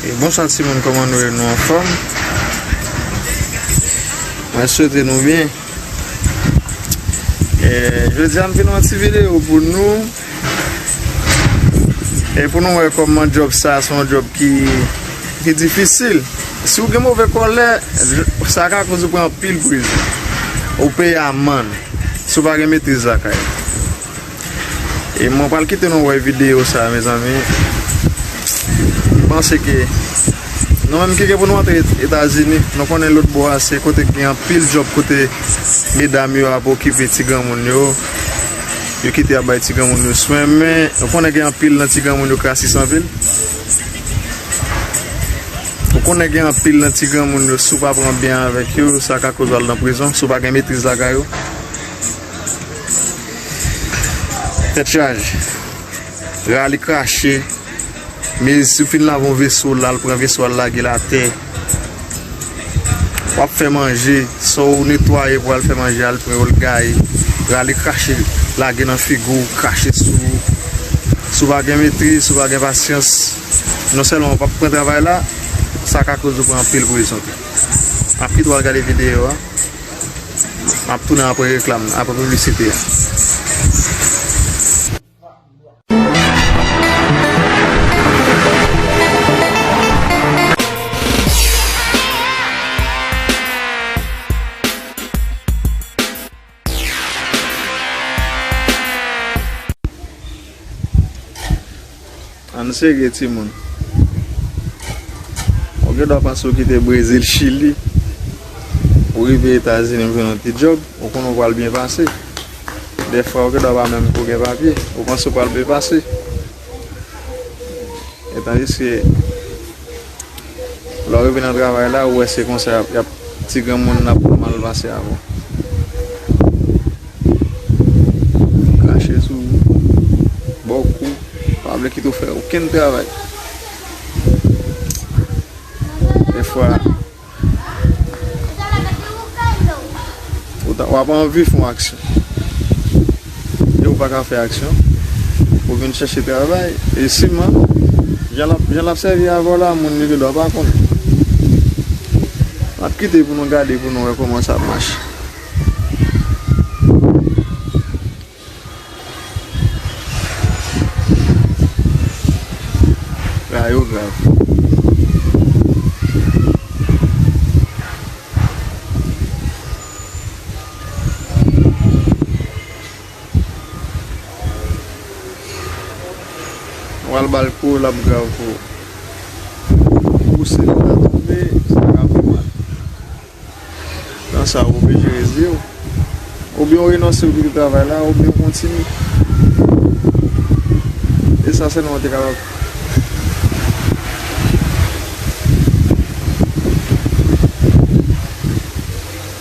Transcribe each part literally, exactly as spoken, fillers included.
E bonswa timoun, kòman nou ye? Nou anfòm? Mwen swete nou byen. E jodi a m vin yon ti videyo pou nou. E pou nou wè kòman djòb sa, se yon djòb ki, ki difisil. Si w gen move kòlè, sa ka koz ou pran anpil prizon. Ou peye amann. Si w pa gen metriz lakay ou. E mwen pral kite nou wè videyo sa, mezanmi. M panse ke nou menm ki gen pou nou antre Etazini, nou konnen lòt bò a se kote ki gen anpil djòb, kote medam yo ap okipe ti granmoun yo. Yo kite ap bay ti granmoun yo swen, men nou konnen gen anpil nan ti granmoun yo krasis anpil. Ou konnen gen anpil nan ti granmoun yo, si w pa pran byen avèk yo, sa ka koz w al nan prizon, si w pa gen metriz lakay ou. Tèt chaje. Rale krache. Men si w fin lave yon veso, l al pran veso, al lage l atè. W ap fè manje, sa w netwaye pou al fè manje, al pran yo, l gaye. Rale krache, lage nan figi w, krache sou ou. Si w pa gen metriz, si w pa gen pasyans, non sèlman w p ap pran travay la, sa ka koz ou pran anpil prizon tou. M ap kite w al gade videyo a. M ap tounen apre reklam, apre piblisite a. Ann serye timoun. Ou gen dwa panse w kite Brezil, Chili, ou rive Etazini, ou jwenn yon ti djòb, ou konnen w pral byen pase. Dèfwa, ou gen dwa pa menm pou gen papye, ou panse w pral byen pase. E tandiske lè w rive nan travay la, ou wè se konsa y ap, y ap, ti granmoun nan ap mal pase avè w. Krache sou ou, ba w kou, pa vle kite w fè okenn travay. Dèfwa, ou ta, w ap anvi fè yon aksyon. E ou pa ka fè aksyon. Ou vin chèche travay. E siman, jan l ap, jan l ap sèvi avè w la, moun yo gen dwa pa konnen. M ap kite pou nou gade, pou nou wè kòman sa ap mache. Bagay yo grav. W al ba l kou, l ap grav pou ou. Pouse l ta tonbe, sa ka pi mal. Nan sa, ou oblije reziye w. Oubyen ou renonse, ou kite travay la, oubyen ou kontinye. E sa sèlman ou te kapab.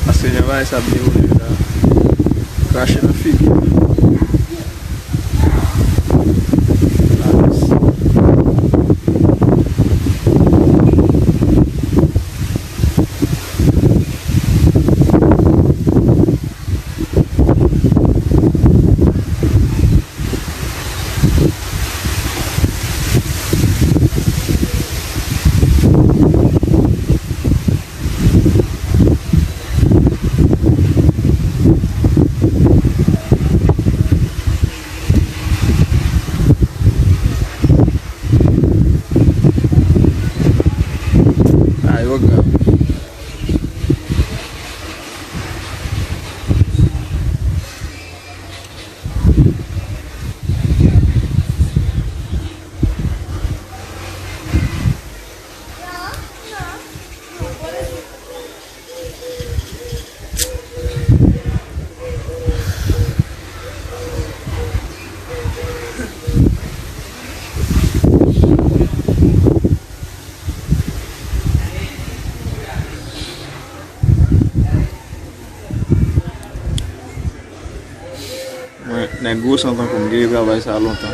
Paske jan bagay sa ap dewoule la, krache nan figi. Bagay yo grav. Mwen, nèg gwo san tankou m, m kite travay sa a lontan.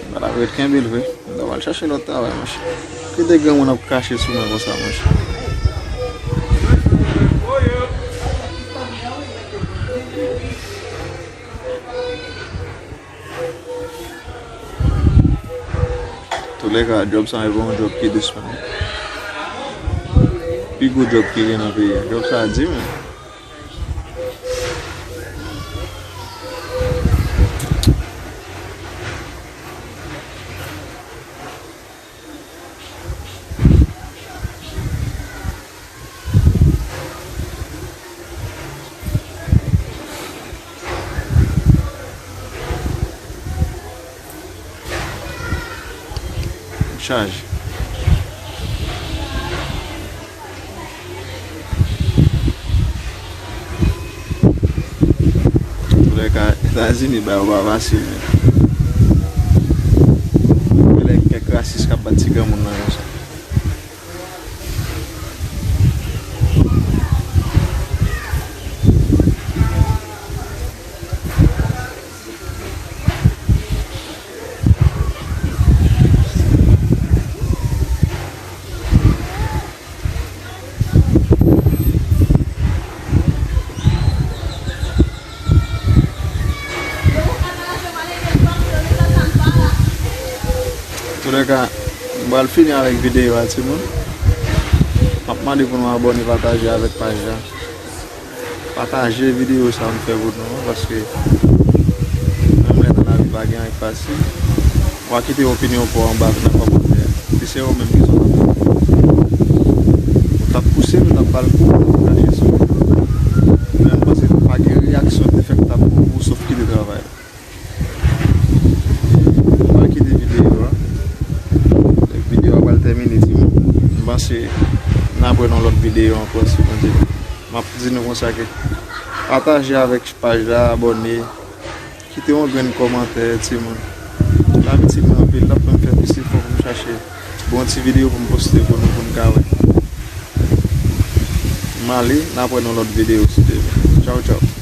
M pa t ap ret kenbe l vre. M ta pral chache lòt travay, monchè. Kite granmoun ap krache sou mwen konsa, monchè. Antouka, djòb sa a pa yon djòb ki dous, menm. Pi gwo djòb ki gen nan peyi a. Djòb sa a di, menm. Chaje. Antouka, Etazini, bagay yo pa fasil, men. Genlè kèk rasis k ap bat ti granmoun nan konsa. Antouka, m pral fini avèk videyo a, timoun. M ap mande pou nou abòne, pataje avèk paj la. Pataje videyo sa a m fè pou nou an, paske menm lè nan lavi pa gen anyen ki fasil. W a kite opinyon pa w anba nan kòmantè a. Si se ou menm ki sot ap fè, ou t ap pouse l, ou t ap ba l kou, ou t ap kache sou li. Men m panse pa gen reyaksyon te fèk t ap pou ou, sof kite travay la. M pral kite videyo a. Videyo a pral tèmine, timoun. M panse n ap wè nan lòt videyo ankò, si Bondye vle. M ap di nou konsa ke pataje avèk paj la, abòne, kite yon grenn kòmantè, timoun. Lavi ti moun anpil, l ap fè m fè plis efò pou m chache bon ti videyo pou m poste pou nou, pou n ka wè. M ale, n ap wè nan lòt videyo, si Dye vle. Tchaw, tchaw.